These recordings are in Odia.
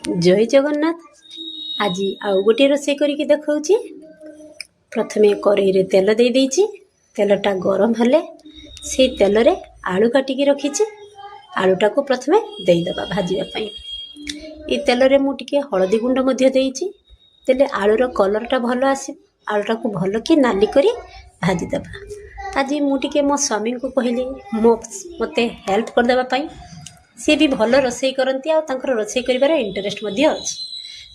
ଜୟ ଜଗନ୍ନାଥ। ଆଜି ଆଉ ଗୋଟିଏ ରୋଷେଇ କରିକି ଦେଖାଉଛି। ପ୍ରଥମେ କରେଇରେ ତେଲ ଦେଇଦେଇଛି। ତେଲଟା ଗରମ ହେଲେ ସେଇ ତେଲରେ ଆଳୁ କାଟିକି ରଖିଛି, ଆଳୁଟାକୁ ପ୍ରଥମେ ଦେଇଦେବା ଭାଜିବା ପାଇଁ। ଏଇ ତେଲରେ ମୁଁ ଟିକେ ହଳଦୀ ଗୁଣ୍ଡ ମଧ୍ୟ ଦେଇଛି, ଦେଲେ ଆଳୁର କଲର୍ଟା ଭଲ ଆସିବ। ଆଳୁଟାକୁ ଭଲ କି ନାଲି କରି ଭାଜିଦେବା। ଆଜି ମୁଁ ଟିକେ ମୋ ସ୍ୱାମୀଙ୍କୁ କହିଲି ମୋ ମୋତେ ହେଲ୍ପ କରିଦେବା ପାଇଁ। ସିଏ ବି ଭଲ ରୋଷେଇ କରନ୍ତି ଆଉ ତାଙ୍କର ରୋଷେଇ କରିବାର ଇଣ୍ଟରେଷ୍ଟ ମଧ୍ୟ ଅଛି।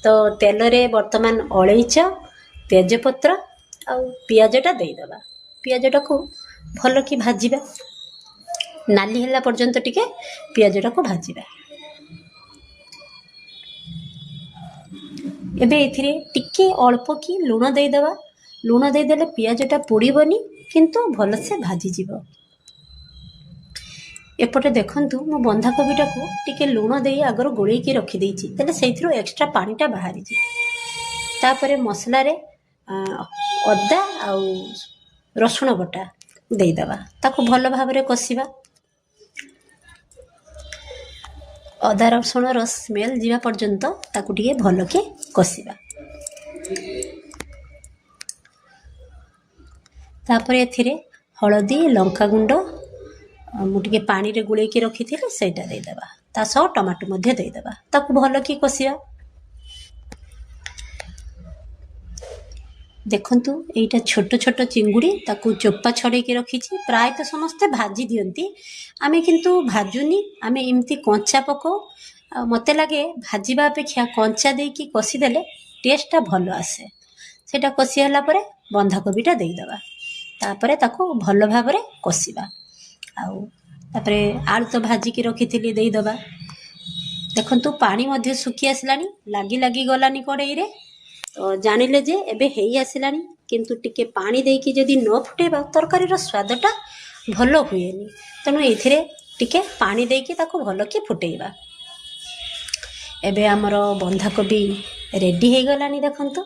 ତ ତେଲରେ ବର୍ତ୍ତମାନ ଅଳେଇଚ, ତେଜପତ୍ର ଆଉ ପିଆଜଟା ଦେଇଦେବା। ପିଆଜଟାକୁ ଭଲ କି ଭାଜିବା, ନାଲି ହେଲା ପର୍ଯ୍ୟନ୍ତ ଟିକେ ପିଆଜଟାକୁ ଭାଜିବା। ଏବେ ଏଥିରେ ଟିକେ ଅଳ୍ପ କି ଲୁଣ ଦେଇଦେବା। ଲୁଣ ଦେଇଦେଲେ ପିଆଜଟା ପୋଡ଼ିବନି, କିନ୍ତୁ ଭଲସେ ଭାଜିଯିବ। ଏପଟେ ଦେଖନ୍ତୁ, ମୁଁ ବନ୍ଧାକୋବିଟାକୁ ଟିକେ ଲୁଣ ଦେଇ ଆଗରୁ ଗୋଳେଇକି ରଖିଦେଇଛି, ତେଲେ ସେଇଥିରୁ ଏକ୍ସଟ୍ରା ପାଣିଟା ବାହାରିଯିବ। ତାପରେ ମସଲାରେ ଅଦା ଆଉ ରସୁଣ ବଟା ଦେଇଦେବା, ତାକୁ ଭଲ ଭାବରେ କଷିବା। ଅଦା ରସୁଣର ସ୍ମେଲ୍ ଯିବା ପର୍ଯ୍ୟନ୍ତ ତାକୁ ଟିକେ ଭଲକି କଷିବା। ତାପରେ ଏଥିରେ ହଳଦୀ, ଲଙ୍କାଗୁଣ୍ଡ ମୁଁ ଟିକେ ପାଣିରେ ଗୋଳେଇକି ରଖିଥିଲି, ସେଇଟା ଦେଇଦେବା। ତା ସହ ଟମାଟୋ ମଧ୍ୟ ଦେଇଦେବା, ତାକୁ ଭଲକି କଷିବା। ଦେଖନ୍ତୁ, ଏଇଟା ଛୋଟ ଛୋଟ ଚିଙ୍ଗୁଡ଼ି, ତାକୁ ଚୋପା ଛଡ଼େଇକି ରଖିଛି। ପ୍ରାୟତଃ ସମସ୍ତେ ଭାଜି ଦିଅନ୍ତି, ଆମେ କିନ୍ତୁ ଭାଜୁନି, ଆମେ ଏମିତି କଞ୍ଚା ପକାଉ। ଆଉ ମୋତେ ଲାଗେ ଭାଜିବା ଅପେକ୍ଷା କଞ୍ଚା ଦେଇକି କଷିଦେଲେ ଟେଷ୍ଟଟା ଭଲ ଆସେ। ସେଇଟା କଷି ହେଲା ପରେ ବନ୍ଧାକୋବିଟା ଦେଇଦେବା, ତାପରେ ତାକୁ ଭଲ ଭାବରେ କଷିବା। ଆଉ ତାପରେ ଆଳୁ ତ ଭାଜିକି ରଖିଥିଲି, ଦେଇଦେବା। ଦେଖନ୍ତୁ, ପାଣି ମଧ୍ୟ ଶୁଖି ଆସିଲାଣି, ଲାଗି ଲାଗି ଗଲାନି କଡ଼େଇରେ, ତ ଜାଣିଲେ ଯେ ଏବେ ହେଇ ଆସିଲାଣି। କିନ୍ତୁ ଟିକେ ପାଣି ଦେଇକି ଯଦି ନ ଫୁଟେଇବା, ତରକାରୀର ସ୍ୱାଦଟା ଭଲ ହୁଏନି। ତେଣୁ ଏଇଥିରେ ଟିକେ ପାଣି ଦେଇକି ତାକୁ ଭଲକି ଫୁଟେଇବା। ଏବେ ଆମର ବନ୍ଧାକୋବି ରେଡ଼ି ହେଇଗଲାଣି ଦେଖନ୍ତୁ।